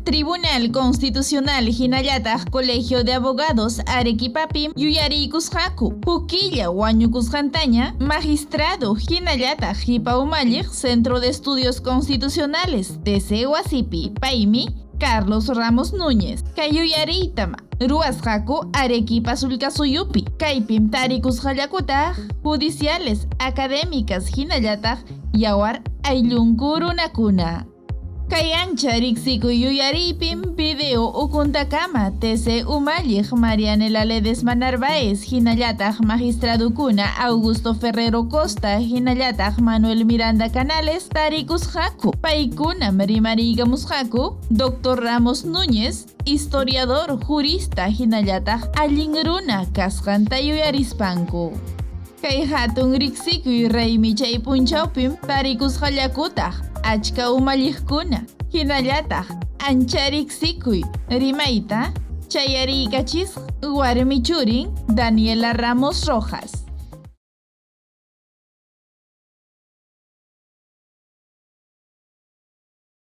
Tribunal Constitucional hinallataq Colegio de Abogados Arequipapim yuyariykusqaku huk killa wañukusqantaña magistrado hinallataq qipa umalliq Centro de Estudios Constitucionales TC wasipi, paymi Carlos Ramos Núñez. Kay yuyariytam ruwasqaku Arequipa sullkasuyupi, kaypim tarikusqallakutaq judiciales, académicas hinallataq yawar ayllunku runakuna. Kay ancha riqsikuy yuyariypim video ukuntakama TC umalliq Marianela Ledesma Narváez hinallataq magistradukuna Augusto Ferrero Costa hinallataq Manuel Miranda Canales tarikusqaku. Paykunam rimariykamusqaku Doctor Ramos Núñez, historiador, jurista hinallataq allin runa kasqanta yuyarispanku. Kay hatun riqsikuy raymi chay punchawpim tarikusqallakutaq achka umalliqkuna, hinallataq ancha riqsikuy rimayta chayariykachisqa warmi churin Daniela Ramos Rojas.